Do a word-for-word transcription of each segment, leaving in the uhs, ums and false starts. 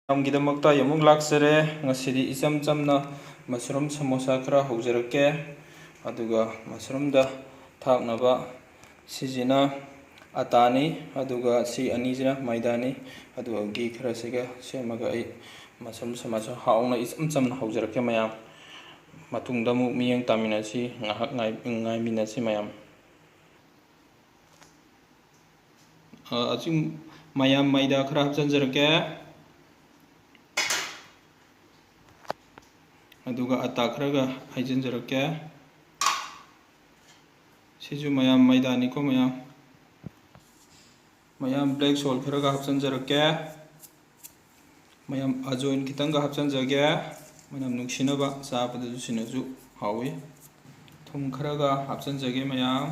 ꯃꯌꯥꯝꯒꯤꯗꯃꯛꯇ ꯑꯩ ꯑꯃꯨꯛ ꯂꯥꯛꯆꯔꯦ꯫ ꯉꯁꯤꯗꯤ ꯏꯆꯝ ꯆꯝꯅ mushroom ꯁꯃꯣꯁꯥ ꯈꯔ ꯍꯧꯖꯔꯛꯀꯦ꯫ ꯑꯗꯨꯒ mushroomꯗ ꯊꯥꯛꯅꯕ ꯁꯤꯁꯤꯅ ꯑꯇꯥꯅꯤ, ꯑꯗꯨꯒ ꯁꯤ ꯑꯅꯤꯁꯤꯅ ꯃꯩꯗꯥꯅꯤ꯫ ꯑꯗꯨꯒ ꯘꯤ ꯈꯔꯁꯤꯒ ꯁꯦꯝꯃꯒ ꯑꯩ mushroom ꯁꯃꯣꯁꯥ ꯍꯥꯎꯅ ꯏꯆꯝ ꯆꯝꯅ ꯍꯧꯖꯔꯛꯀꯦ ꯃꯌꯥꯝ꯫ ꯃꯇꯨꯡꯗ ꯑꯃꯨꯛ ꯃꯤꯠꯌꯦꯡ ꯇꯥꯃꯤꯟꯅꯁꯤ, ꯉꯥꯏꯍꯥꯛ ꯉꯥꯏ-, ꯉꯥꯏꯃꯤꯟꯅꯁꯤ ꯃꯌꯥꯝ꯫ ꯑ, ꯑꯆꯤꯡ-, ꯃꯌꯥꯝ ꯃꯩꯗꯥ ꯈꯔ ꯍꯥꯞꯆꯤꯟꯖꯔꯛꯀꯦ꯫ ꯑꯗꯨꯒ ꯑꯇꯥ ꯈꯔꯒ ꯍꯩꯖꯤꯟꯖꯔꯛꯀꯦ꯫ ꯁꯤꯁꯨ ꯃꯌꯥꯝ ꯃꯩꯗꯥꯅꯤꯀꯣ ꯃꯌꯥꯝ꯫ ꯃꯌꯥꯝ black salt ꯈꯔꯒ ꯍꯥꯞꯆꯤꯟꯖꯔꯛꯀꯦ꯫ ꯃꯌꯥꯝ ꯑꯖꯣꯏꯟ ꯈꯤꯇꯪꯒ ꯍꯥꯞꯆꯤꯟꯖꯒꯦ꯫ ꯃꯅꯝ ꯅꯨꯡꯁꯤꯅꯕ, ꯆꯥꯕꯗꯁꯨ ꯁꯤꯅꯁꯨ ꯍꯥꯎꯏ꯫ ꯊꯨꯝ ꯈꯔꯒ ꯍꯥꯞꯆꯤꯟꯖꯒꯦ ꯃꯌꯥꯝ꯫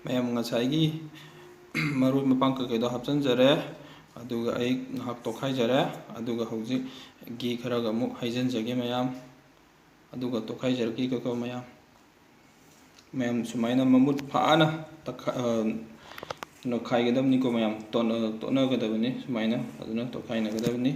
ꯃꯌꯥꯝ ꯉꯁꯥꯏꯒꯤ ꯃꯔꯣꯏ ꯃꯄꯥꯡ ꯀꯩꯀꯩꯗꯣ ꯍꯥꯞꯆꯤꯟꯖꯔꯦ꯫ ꯑꯗꯨꯒ ꯑꯩ ꯉꯥꯏꯍꯥꯛ ꯇꯣꯠꯈꯥꯏꯖꯔꯦ꯫ ꯑꯗꯨꯒ ꯍꯧꯖꯤꯛ ꯘꯤ ꯈꯔꯒ ꯑꯃꯨꯛ ꯍꯩꯖꯤꯟꯖꯒꯦ ꯃꯌꯥꯝ꯫ ꯑꯗꯨꯒ ꯇꯣꯠꯈꯥꯏꯖꯔꯛꯈꯤꯒꯦꯀꯣ ꯃꯌꯥꯝ꯫ ꯃꯌꯥꯝ ꯁꯨꯃꯥꯏꯅ ꯃꯃꯨꯠ ꯐꯥꯅ ꯇꯛꯈꯥ-, ꯑ, ꯅꯣꯠꯈꯥꯏꯒꯗꯕꯅꯤꯀꯣ ꯃꯌꯥꯝ꯫ ꯇꯣꯠꯅ-, ꯇꯣꯠꯅꯒꯗꯕꯅꯤ ꯁꯨꯃꯥꯏꯅ, ꯐꯖꯅ ꯇꯣꯠꯈꯥꯏꯅꯒꯗꯕꯅꯤ꯫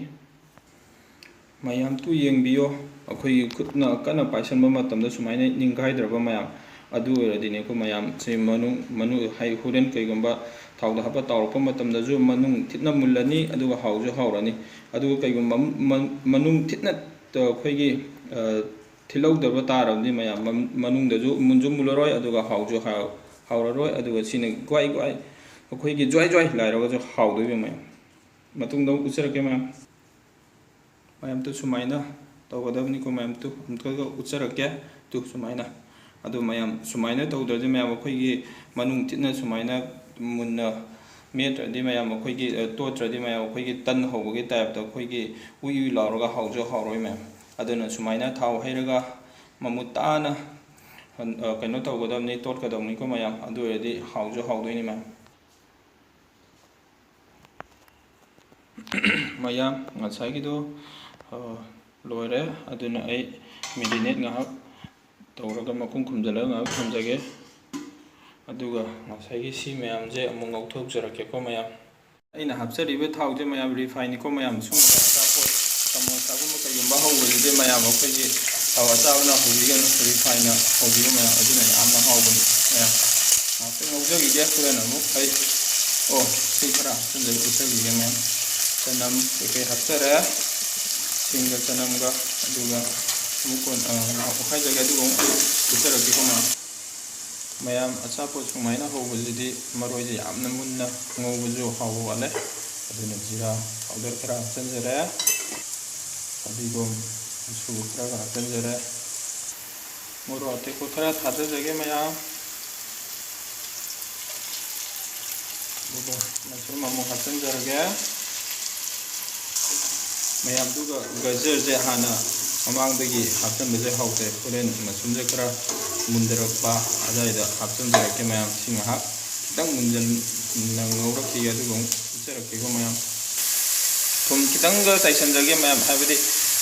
ꯃꯌꯥꯝ ꯇꯨ ꯌꯦꯡꯕꯤꯌꯣ, ꯑꯩꯈꯣꯏꯒꯤ ꯈꯨꯠꯅ ꯀꯟꯅ ꯄꯥꯏꯁꯟꯕ ꯃꯇꯝꯗ ꯁꯨꯃꯥꯏꯅ ꯅꯤꯡꯈꯥꯏꯗ꯭ꯔꯕ ꯃꯌꯥꯝ, ꯑꯗꯨ ꯑꯣꯏꯔꯗꯤꯅꯦꯀꯣ ꯃꯌꯥꯝ, ꯁꯤ ꯃꯅꯨꯡ, ꯃꯅꯨꯡ, ꯍꯥꯏ, ꯍꯣꯔꯦꯟ ꯀꯩꯒꯨꯝꯕ ꯊꯥꯎꯗ ꯍꯥꯞꯄ ꯇꯥꯎꯔꯛꯄ ꯃꯇꯝꯗꯁꯨ ꯃꯅꯨꯡ ꯊꯤꯠꯅ ꯃꯨꯜꯂꯅꯤ, ꯑꯗꯨꯒ ꯍꯥꯎꯁꯨ ꯍꯥꯎꯔꯅꯤ꯫ ꯑꯗꯨꯒ ꯀꯩꯒꯨꯝꯕ ꯃ-, ꯃꯅꯨꯡ ꯊꯤꯠꯅ, ꯑꯩꯈꯣꯏꯒꯤ, ꯑ, ꯊꯤꯠꯍꯧꯗꯕ ꯇꯥꯔꯕꯗꯤ ꯃꯌꯥꯝ ꯃ-, ꯃꯅꯨꯡꯗꯁꯨ ꯃꯨꯟꯁꯨ ꯃꯨꯜꯂꯔꯣꯏ, ꯑꯗꯨꯒ ꯍꯥꯎꯁꯨ ꯍꯥꯎ-, ꯍꯥꯎꯔꯔꯣꯏ꯫ ꯑꯗꯨꯒ ꯁꯤꯅ ꯒ꯭ꯋꯥꯏ ꯒ꯭ꯋꯥꯏ ꯑꯩꯈꯣꯏꯒꯤ ꯖ꯭ꯋꯥꯏ ꯖ꯭ꯋꯥꯏ ꯂꯥꯏꯔꯒꯁꯨ ꯍꯥꯎꯗꯣꯏꯕ ꯃꯌꯥꯝ꯫ ꯃꯇꯨꯡꯗ ꯑꯃꯨꯛ ꯎꯠꯆꯔꯛꯀꯦ ꯃꯌꯥꯝ꯫ ꯃꯌꯥꯝ ꯇꯨ ꯁꯨꯃꯥꯏꯅ ꯇꯧꯒꯗꯕꯅꯤꯀꯣ ꯃꯌꯥꯝ ꯇꯨ꯫ ꯑꯃꯨꯛꯀꯒ ꯎꯠꯆꯔꯛꯀꯦ ꯇꯨ ꯁꯨꯃꯥꯏꯅ꯫ ꯑꯗꯨ ꯃꯌꯥꯝ ꯁꯨꯃꯥꯏꯅ ꯇꯧꯗ꯭ꯔꯗꯤ ꯃꯌꯥꯝ ꯑꯩꯈꯣꯏꯒꯤ ꯃꯅꯨꯡ ꯊꯤꯠꯅ ꯁꯨꯃꯥꯏꯅ ꯃꯨꯟꯅ ꯃꯦꯠꯇ꯭ꯔꯗꯤ ꯃꯌꯥꯝ ꯑꯩꯈꯣꯏꯒꯤ, ꯑ, ꯇꯣꯠꯇ꯭ꯔꯗꯤ ꯃꯌꯥꯝ ꯑꯩꯈꯣꯏꯒꯤ ꯇꯟ ꯍꯧꯕꯒꯤ type ꯇ ꯑꯩꯈꯣꯏꯒꯤ ꯎꯏ ꯎꯏ ꯂꯥꯎꯔꯒ ꯍꯥꯎꯁꯨ ꯍꯥꯎꯔꯣꯏ ꯃꯌꯥꯝ꯫ ꯑꯗꯨꯅ ꯁꯨꯃꯥꯏꯅ ꯊꯥꯎ ꯍꯩꯔꯒ ꯃꯃꯨꯠ ꯇꯥꯅ, ꯑ, ꯀꯩꯅꯣ ꯇꯧꯒꯗꯕꯅꯤ, ꯇꯣꯠꯀꯗꯕꯅꯤꯀꯣ ꯃꯌꯥꯝ꯫ ꯑꯗꯨ ꯑꯣꯏꯔꯗꯤ ꯍꯥꯎꯁꯨ ꯍꯥꯎꯗꯣꯏꯅꯤ ꯃꯌꯥꯝ꯫ ꯃꯌꯥꯝ, ꯉꯁꯥꯏꯒꯤꯗꯣ, ꯑ, ꯂꯣꯏꯔꯦ꯫ ꯑꯗꯨꯅ ꯑꯩ marinate ꯉꯥꯏꯍꯥꯛ ꯇꯧꯔꯒ ꯃꯈꯨꯝ ꯈꯨꯝꯖꯤꯜꯂꯒ ꯉꯥꯏꯍꯥꯛ ꯊꯝꯖꯒꯦ꯫ ꯑꯗꯨꯒ ꯉꯁꯥꯏꯒꯤ ꯁꯤ ꯃꯌꯥꯝꯁꯦ ꯑꯃꯨꯛ ꯉꯧꯊꯣꯛꯆꯔꯛꯀꯦꯀꯣ ꯃꯌꯥꯝ꯫ ꯑꯩꯅ ꯍꯥꯞꯆꯔꯤꯕ ꯊꯥꯎꯁꯦ ꯃꯌꯥꯝ refineꯅꯤꯀꯣ ꯃꯌꯥꯝ꯫ ꯁꯨꯝꯕ ꯑꯆꯥꯄꯣꯠ ꯁꯃꯣꯁꯥꯒꯨꯝꯕ ꯀꯩꯒꯨꯝꯕ ꯍꯧꯕꯁꯤꯗꯤ ꯃꯌꯥꯝ ꯑꯩꯈꯣꯏꯒꯤ ꯊꯥꯎ ꯑꯆꯥꯕꯅ ꯍꯧꯕꯤꯒꯅꯨ, refineꯅ ꯍꯧꯕꯤꯌꯨ ꯃꯌꯥꯝ, ꯑꯗꯨꯅ ꯌꯥꯝꯅ ꯍꯥꯎꯕꯅꯤ ꯃꯌꯥꯝ꯫ ꯉꯥꯛꯇꯪ ꯉꯧꯖꯈꯤꯒꯦ, ꯍꯣꯔꯦꯟ ꯑꯃꯨꯛ ꯑꯩ, ꯑꯣ, ꯁꯤ ꯈꯔ ꯍꯥꯞꯆꯤꯟꯖꯒꯦ, ꯎꯠꯆꯈꯤꯒꯦ ꯃꯌꯥꯝ꯫ ꯆꯅꯝ ꯀꯩꯀꯩ ꯍꯥꯞꯆꯔꯦ, ꯁꯤꯡꯒ ꯆꯅꯝꯒ, ꯑꯗꯨꯒ ꯑꯃꯨꯛ ꯀꯣꯟ-, ꯑ, ꯉꯥꯏꯍꯥꯛ ꯑꯣꯠꯈꯥꯏꯖꯒꯦ, ꯑꯗꯨꯒ ꯑꯃꯨꯛ ꯎꯠꯆꯔꯛꯀꯦꯀꯣ ꯃꯌꯥꯝ꯫ ꯃꯌꯥꯝ ꯑꯆꯥꯄꯣꯠ ꯁꯨꯃꯥꯏꯅ ꯍꯧꯕꯁꯤꯗꯤ ꯃꯔꯣꯏꯁꯦ ꯌꯥꯝꯅ ꯃꯨꯟꯅ ꯉꯧꯕꯁꯨ ꯍꯥꯎꯕ ꯋꯥꯠꯂꯦ꯫ ꯑꯗꯨꯅ ꯖꯤꯔꯥ powder ꯈꯔ ꯍꯥꯞꯆꯤꯟꯖꯔꯦ, ꯐꯗꯤꯒꯣꯝ ꯃꯆꯨ ꯈꯔꯒ ꯍꯥꯞꯆꯤꯟꯖꯔꯦ, ꯃꯣꯔꯣꯛ ꯑꯇꯦꯛꯄ ꯈꯔ ꯊꯥꯗꯖꯒꯦ ꯃꯌꯥꯝ꯫ ꯑꯗꯨꯒ ꯃꯁꯔꯨꯝ ꯑꯃꯨꯛ ꯍꯥꯞꯆꯤꯟꯖꯔꯒꯦ꯫ ꯃꯌꯥꯝꯗꯨꯒ ꯒꯖꯔꯁꯦ ꯍꯥꯟꯅ ꯃꯃꯥꯡꯗꯒꯤ ꯍꯥꯞꯆꯤꯟꯕꯁꯦ ꯍꯥꯎꯇꯦ꯫ ꯍꯣꯔꯦꯟ ꯃꯁꯔꯨꯝꯁꯦ ꯈꯔ ꯃꯨꯟꯊꯔꯛꯄ ꯑꯗꯨꯋꯥꯏꯗ ꯍꯥꯞꯆꯤꯟꯖꯔꯛꯀꯦ ꯃꯌꯥꯝ꯫ ꯁꯤ ꯉꯥꯏꯍꯥꯛ ꯈꯤꯇꯪ ꯃꯨꯟꯖꯟꯅ ꯉꯧꯔꯛꯈꯤꯒꯦ, ꯑꯗꯨꯒ ꯑꯃꯨꯛ ꯎꯠꯆꯔꯛꯀꯦꯀꯣ ꯃꯌꯥꯝ꯫ ꯊꯨꯝ ꯈꯤꯇꯪꯒ ꯆꯥꯏꯁꯟꯖꯒꯦ ꯃꯌꯥꯝ, ꯍꯥꯏꯕꯗꯤ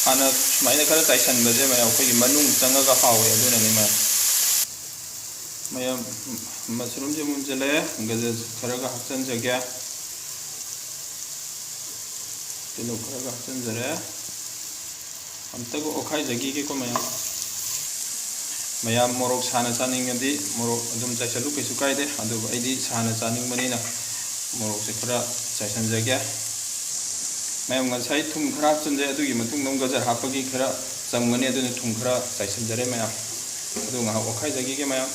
ꯍꯥꯟꯅ ꯁꯨꯃꯥꯏꯅ ꯈꯔ ꯆꯥꯏꯁꯟꯕꯁꯦ ꯃꯌꯥꯝ ꯑꯩꯈꯣꯏꯒꯤ ꯃꯅꯨꯡ ꯆꯪꯉꯒ ꯍꯥꯎꯋꯦ, ꯑꯗꯨꯅꯅꯤ ꯃꯌꯥꯝ꯫ ꯃꯌꯥꯝ, ꯃꯁꯔꯨꯝꯁꯦ ꯃꯨꯟꯖꯜꯂꯛꯑꯦ, ꯒꯖꯔ ꯈꯔꯒ ꯍꯥꯞꯆꯤꯟꯖꯒꯦ, ꯇꯤꯜꯍꯧ ꯈꯔꯒ ꯍꯥꯞꯆꯤꯟꯖꯔꯦ꯫ ꯑꯝꯇꯒ ꯑꯣꯠꯈꯥꯏꯖꯈꯤꯒꯦꯀꯣ ꯃꯌꯥꯝ꯫ ꯃꯌꯥꯝ ꯃꯣꯔꯣꯛ ꯁꯥꯅ ꯆꯥꯅꯤꯡꯉꯗꯤ ꯃꯣꯔꯣꯛ ꯑꯗꯨꯝ ꯆꯥꯏꯁꯜꯂꯨ, ꯀꯩꯁꯨ ꯀꯥꯏꯗꯦ꯫ ꯑꯗꯨꯕꯨ ꯑꯩꯗꯤ ꯁꯥꯅ ꯆꯥꯅꯤꯡꯕꯅꯤꯅ ꯃꯣꯔꯣꯛꯁꯦ ꯈꯔ ꯆꯥꯏꯁꯟꯖꯒꯦ꯫ ꯃꯌꯥꯝ ꯉꯁꯥꯏ ꯊꯨꯝ ꯈꯔ ꯍꯥꯞꯆꯤꯟꯖꯩ, ꯑꯗꯨꯒꯤ ꯃꯇꯨꯡꯗ ꯑꯃꯨꯛ ꯒꯖꯔ ꯍꯥꯞꯄꯒꯤ ꯈꯔ ꯆꯝꯒꯅꯤ, ꯑꯗꯨꯅ ꯊꯨꯝ ꯈꯔ ꯆꯥꯏꯁꯤꯟꯖꯔꯦ ꯃꯌꯥꯝ꯫ ꯑꯗꯨ ꯉꯥꯏꯍꯥꯛ ꯑꯣꯠꯈꯥꯏꯖꯈꯤꯒꯦ ꯃꯌꯥꯝ꯫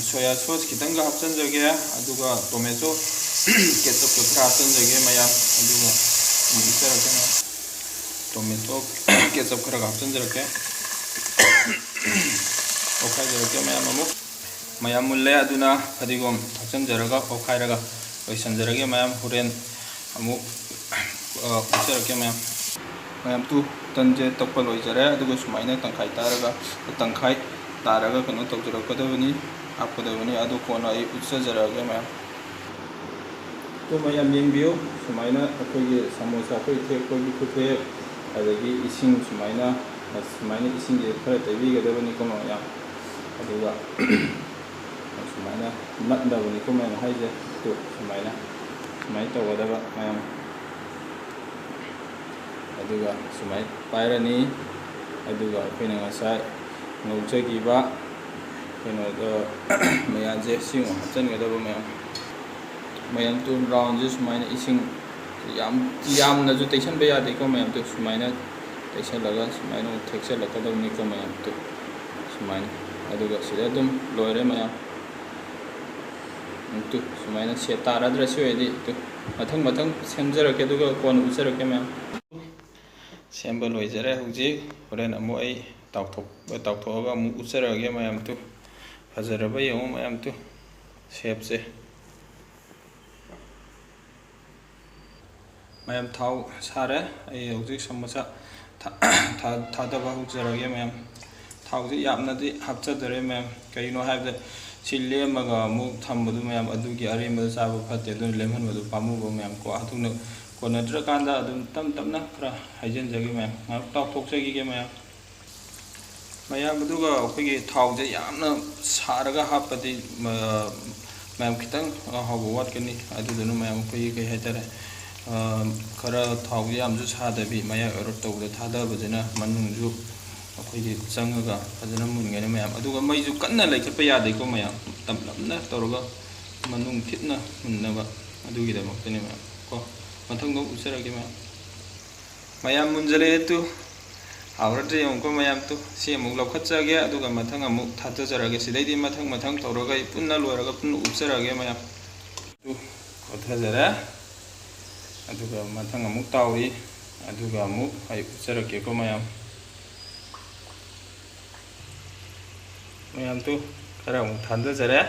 Soya sauce ꯈꯤꯇꯪꯒ ꯍꯥꯞꯆꯤꯟꯖꯒꯦ, ꯑꯗꯨꯒ tomato ketchupꯀ ꯈꯔ ꯍꯥꯞꯆꯤꯟꯖꯒꯦ ꯃꯌꯥꯝ, ꯑꯗꯨꯒ ꯑꯃꯨꯛ ꯎꯠꯆꯔꯛꯀꯦ ꯃꯌꯥꯝ꯫ Tomato ketchup ꯈꯔꯒ ꯍꯥꯞꯆꯤꯟꯖꯔꯛꯀꯦ, ꯑꯣꯠꯈꯥꯏꯖꯔꯛꯀꯦ ꯃꯌꯥꯝ ꯑꯃꯨꯛ꯫ ꯃꯌꯥꯝ ꯃꯨꯜꯂꯦ, ꯑꯗꯨꯅ ꯐꯗꯤꯒꯣꯝ ꯊꯥꯛꯆꯤꯟꯖꯔꯒ ꯑꯣꯠꯈꯥꯏꯔꯒ ꯂꯣꯏꯁꯤꯟꯖꯔꯒꯦ ꯃꯌꯥꯝ꯫ ꯍꯣꯔꯦꯟ ꯑꯃꯨꯛ, ꯑ, ꯎꯠꯆꯔꯛꯀꯦ ꯃꯌꯥꯝ꯫ ꯃꯌꯥꯝ ꯇꯨ ꯇꯟꯁꯦ ꯇꯛꯄ ꯂꯣꯏꯖꯔꯦ, ꯑꯗꯨꯒ ꯁꯨꯃꯥꯏꯅ ꯇꯪꯈꯥꯏ ꯇꯥꯔꯒ, ꯇꯪꯈꯥꯏ ꯇꯥꯔꯒ ꯀꯩꯅꯣ ꯇꯧꯖꯔꯛꯀꯗꯕꯅꯤ, ꯍꯥꯞꯀꯗꯕꯅꯤ꯫ ꯑꯗꯨ ꯀꯣꯟꯅ ꯑꯩ ꯎꯠꯆꯖꯔꯛꯑꯒꯦ ꯃꯌꯥꯝ꯫ ꯑꯗꯨ ꯃꯌꯥꯝ ꯌꯦꯡꯕꯤꯌꯨ, ꯁꯨꯃꯥꯏꯅ ꯑꯩꯈꯣꯏꯒꯤ ꯁꯃꯣꯁꯥ ꯑꯩꯈꯣꯏ ꯊꯦꯛꯄꯒꯤ ꯈꯨꯊꯦꯛ, ꯑꯗꯒꯤ ꯏꯁꯤꯡ ꯁꯨꯃꯥꯏꯅ, ꯁꯨꯃꯥꯏꯅ ꯏꯁꯤꯡꯁꯦ ꯈꯔ ꯇꯩꯕꯤꯒꯗꯕꯅꯤꯀꯣ ꯃꯌꯥꯝ꯫ ꯑꯗꯨꯒ ꯁꯨꯃꯥꯏꯅ ꯅꯞꯅꯕꯅꯤꯀꯣ ꯃꯌꯥꯝ ꯍꯥꯏꯁꯦ꯫ ꯑꯗꯨ ꯁꯨꯃꯥꯏꯅ ꯁꯨꯃꯥꯏꯅ ꯇꯧꯒꯗꯕ ꯃꯌꯥꯝ꯫ ꯑꯗꯨꯒ ꯁꯨꯃꯥꯏꯅ ꯄꯥꯏꯔꯅꯤ꯫ ꯑꯗꯨꯒ ꯑꯩꯈꯣꯏꯅ ꯉꯁꯥꯏ ꯉꯧꯖꯈꯤꯕ ꯀꯩꯅꯣꯗꯣ, ꯃꯌꯥꯝꯁꯦ ꯁꯤ ꯑꯃꯨꯛ ꯍꯥꯞꯆꯤꯟꯒꯗꯕ ꯃꯌꯥꯝ꯫ ꯃꯌꯥꯝ ꯇꯨ roundꯁꯦ ꯁꯨꯃꯥꯏꯅ ꯏꯁꯤꯡ ꯌꯥꯝ, ꯌꯥꯝꯅꯁꯨ ꯇꯩꯁꯟꯕ ꯌꯥꯗꯦꯀꯣ ꯃꯌꯥꯝ ꯇꯨ꯫ ꯁꯨꯃꯥꯏꯅ ꯇꯩꯁꯜꯂꯒ ꯁꯨꯃꯥꯏꯅ ꯑꯃꯨꯛ ꯊꯦꯛꯆꯜꯂꯛꯀꯗꯕꯅꯤꯀꯣ ꯃꯌꯥꯝ ꯇꯨ꯫ ꯁꯨꯃꯥꯏꯅ꯫ ꯑꯗꯨꯒ ꯁꯤꯗ ꯑꯗꯨꯝ ꯂꯣꯏꯔꯦ ꯃꯌꯥꯝ꯫ ꯇꯨ, ꯁꯨꯃꯥꯏꯅ ꯁꯦꯠ ꯇꯥꯔꯗ꯭ꯔꯥ? ꯁꯤ ꯑꯣꯏꯔꯗꯤ ꯇꯨ, ꯃꯊꯪ ꯃꯊꯪ ꯁꯦꯝꯖꯔꯛꯀꯦ, ꯑꯗꯨꯒ ꯀꯣꯟꯅ ꯎꯠꯆꯔꯛꯀꯦ ꯃꯌꯥꯝ꯫ ꯁꯦꯝꯕ ꯂꯣꯏꯖꯔꯦ꯫ ꯍꯧꯖꯤꯛ ꯍꯣꯔꯦꯟ ꯑꯃꯨꯛ ꯑꯩ ꯇꯥꯎꯊꯣꯛ-, ꯇꯥꯎꯊꯣꯛꯑꯒ ꯑꯃꯨꯛ ꯎꯠꯆꯔꯛꯑꯒꯦ ꯃꯌꯥꯝ꯫ ꯇꯨ, ꯐꯖꯔꯕ ꯌꯦꯡꯉꯨ ꯃꯌꯥꯝ꯫ ꯇꯨ, shapeꯁꯦ꯫ ꯃꯌꯥꯝ, ꯊꯥꯎ ꯁꯥꯔꯦ꯫ ꯑꯩ ꯍꯧꯖꯤꯛ ꯁꯃꯣꯁꯥ ꯊꯥ-, ꯊꯥ-, ꯊꯥꯗꯕ ꯍꯧꯖꯔꯒꯦ ꯃꯌꯥꯝ꯫ ꯊꯥꯎꯁꯦ ꯌꯥꯝꯅꯗꯤ ꯍꯥꯞꯆꯗꯔꯦ ꯃꯌꯥꯝ꯫ ꯀꯩꯒꯤꯅꯣ ꯍꯥꯏꯕꯗ ꯁꯤ ꯂꯦꯝꯃꯒ ꯑꯃꯨꯛ ꯊꯝꯕꯗꯨ ꯃꯌꯥꯝ, ꯑꯗꯨꯒꯤ ꯑꯔꯦꯝꯕꯗ ꯆꯥꯕ ꯐꯠꯇꯦ꯫ ꯑꯗꯨꯅ ꯂꯦꯝꯍꯟꯕꯗꯨ ꯄꯥꯝꯃꯨꯕ ꯃꯌꯥꯝ ꯀꯣ꯫ ꯑꯗꯨꯅ ꯀꯣꯟꯅꯗ꯭ꯔꯀꯥꯟꯗ ꯑꯗꯨꯝ ꯇꯞ ꯇꯞꯅ ꯈꯔ ꯍꯩꯖꯤꯟꯖꯒꯦ ꯃꯌꯥꯝ꯫ ꯉꯥꯏꯍꯥꯛ ꯇꯥꯎꯊꯣꯛꯆꯈꯤꯒꯦ ꯃꯌꯥꯝ꯫ ꯃꯌꯥꯝ, ꯑꯗꯨꯒ ꯑꯩꯈꯣꯏꯒꯤ ꯊꯥꯎꯁꯦ ꯌꯥꯝꯅ ꯁꯥꯔꯒ ꯍꯥꯞꯄꯗꯤ, ꯃ-, ꯃꯌꯥꯝ, ꯈꯤꯇꯪ ꯍꯥꯎꯕ ꯋꯥꯠꯀꯅꯤ꯫ ꯑꯗꯨꯗꯨꯅ ꯃꯌꯥꯝ, ꯑꯩꯈꯣꯏꯒꯤ ꯀꯩ ꯍꯥꯏꯇꯥꯔꯦ, ꯑ, ꯈꯔ ꯊꯥꯎꯁꯦ ꯌꯥꯝꯁꯨ ꯁꯥꯗꯕꯤ, ꯃꯌꯥꯏ ꯑꯣꯏꯔꯞ ꯇꯧꯕꯗ ꯊꯥꯗꯕꯁꯤꯅ ꯃꯅꯨꯡꯁꯨ ꯑꯩꯈꯣꯏꯒꯤ ꯆꯪꯉꯒ ꯐꯖꯅ ꯃꯨꯟꯒꯅꯤ ꯃꯌꯥꯝ꯫ ꯑꯗꯨꯒ ꯃꯩꯁꯨ ꯀꯟꯅ ꯂꯩꯈꯠꯄ ꯌꯥꯗꯦꯀꯣ ꯃꯌꯥꯝ, ꯇꯞꯂꯞꯅ ꯇꯧꯔꯒ ꯃꯅꯨꯡ ꯊꯤꯠꯅ ꯃꯨꯟꯅꯕ, ꯑꯗꯨꯒꯤꯗꯃꯛꯇꯅꯤ ꯃꯌꯥꯝ ꯀꯣ꯫ ꯃꯊꯪꯗ ꯑꯃꯨꯛ ꯎꯠꯆꯔꯒꯦ ꯃꯌꯥꯝ꯫ ꯃꯌꯥꯝ, ꯃꯨꯟꯖꯜꯂꯛꯑꯦ ꯇꯨ꯫ ꯍꯥꯎꯔꯗ꯭ꯔ ꯌꯦꯡꯉꯨꯀꯣ ꯃꯌꯥꯝ ꯇꯨ꯫ ꯁꯤ ꯑꯃꯨꯛ ꯂꯧꯈꯠꯆꯒꯦ, ꯑꯗꯨꯒ ꯃꯊꯪ ꯑꯃꯨꯛ ꯊꯥꯗꯖꯔꯛꯑꯒꯦ꯫ ꯁꯤꯗꯩꯗꯤ ꯃꯊꯪ ꯃꯊꯪ ꯇꯧꯔꯒ ꯑꯩ ꯄꯨꯟꯅ ꯂꯣꯏꯔꯒ ꯄꯨꯟꯅ ꯎꯞꯆꯔꯛꯑꯒꯦ ꯃꯌꯥꯝ꯫ ꯇꯨ, ꯀꯣꯠꯊꯖꯔꯦ꯫ ꯑꯗꯨꯒ ꯃꯊꯪ ꯑꯃꯨꯛ ꯇꯥꯎꯔꯤ꯫ ꯑꯗꯨꯒ ꯑꯃꯨꯛ ꯑꯩ ꯎꯞꯆꯔꯛꯀꯦꯀꯣ ꯃꯌꯥꯝ꯫ ꯃꯌꯥꯝ ꯇꯨ, ꯈꯔ ꯑꯃꯨꯛ ꯊꯥꯗꯖꯔꯦ꯫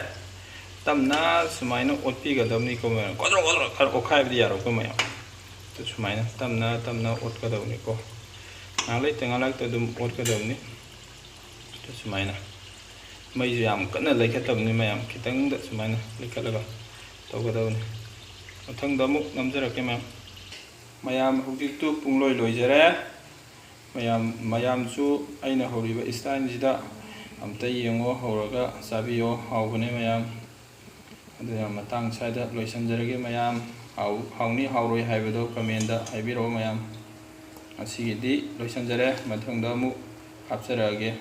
ꯇꯞꯅ ꯁꯨꯃꯥꯏꯅ ꯑꯣꯠꯄꯤꯒꯗꯕꯅꯤꯀꯣ ꯃꯌꯥꯝ꯫ ꯀꯣꯗ꯭ꯔꯣꯛ ꯀꯣꯗ꯭ꯔꯣꯛ ꯈꯔ ꯑꯣꯠꯈꯥꯏꯕꯗꯤ ꯌꯥꯔꯣꯏꯀꯣ ꯃꯌꯥꯝ꯫ ꯑꯗꯨ ꯁꯨꯃꯥꯏꯅ ꯇꯞꯅ ꯇꯞꯅ ꯑꯣꯠꯀꯗꯕꯅꯤꯀꯣ꯫ ꯉꯥꯏꯍꯥꯛ ꯂꯩꯇ ꯉꯥꯏꯍꯥꯛ ꯂꯩꯇ ꯑꯗꯨꯝ ꯑꯣꯠꯀꯗꯕꯅꯤ꯫ ꯑꯗꯨ ꯁꯨꯃꯥꯏꯅ꯫ ꯃꯩꯁꯨ ꯌꯥꯝ ꯀꯟꯅ ꯂꯩꯈꯠꯇꯕꯅꯤ ꯃꯌꯥꯝ, ꯈꯤꯇꯪꯗ ꯁꯨꯃꯥꯏꯅ ꯂꯩꯈꯠꯂꯒ ꯇꯧꯒꯗꯕꯅꯤ꯫ ꯃꯊꯪꯗ ꯑꯃꯨꯛ ꯅꯝꯖꯔꯛꯀꯦ ꯃꯌꯥꯝ꯫ ꯃꯌꯥꯝ, ꯍꯧꯖꯤꯛꯇꯨ ꯄꯨꯡꯂꯣꯏ ꯂꯣꯏꯖꯔꯦ꯫ ꯃꯌꯥꯝ, ꯃꯌꯥꯝꯁꯨ ꯑꯩꯅ ꯍꯧꯔꯤꯕ styleꯁꯤꯗ ꯑꯝꯇ ꯌꯦꯡꯉꯣ, ꯍꯧꯔꯒ ꯆꯥꯕꯤꯌꯣ, ꯍꯥꯎꯕꯅꯦ ꯃꯌꯥꯝ꯫ ꯑꯗꯨꯅ ꯃꯇꯥꯡ ꯁ꯭ꯋꯥꯏꯗ ꯂꯣꯏꯁꯤꯟꯖꯔꯒꯦ꯫ ꯃꯌꯥꯝ ꯍꯥꯎ-, ꯍꯥꯎꯅꯤ ꯍꯥꯎꯔꯣꯏ ꯍꯥꯏꯕꯗꯣ comment ꯍꯥꯏꯕꯤꯔꯛꯑꯣ ꯃꯌꯥꯝ꯫ ꯉꯁꯤꯒꯤꯗꯤ ꯂꯣꯏꯁꯤꯟꯖꯔꯦ, ꯃꯊꯪꯗ ꯑꯃꯨꯛ ꯍꯥꯞꯆꯔꯛꯑꯒꯦ꯫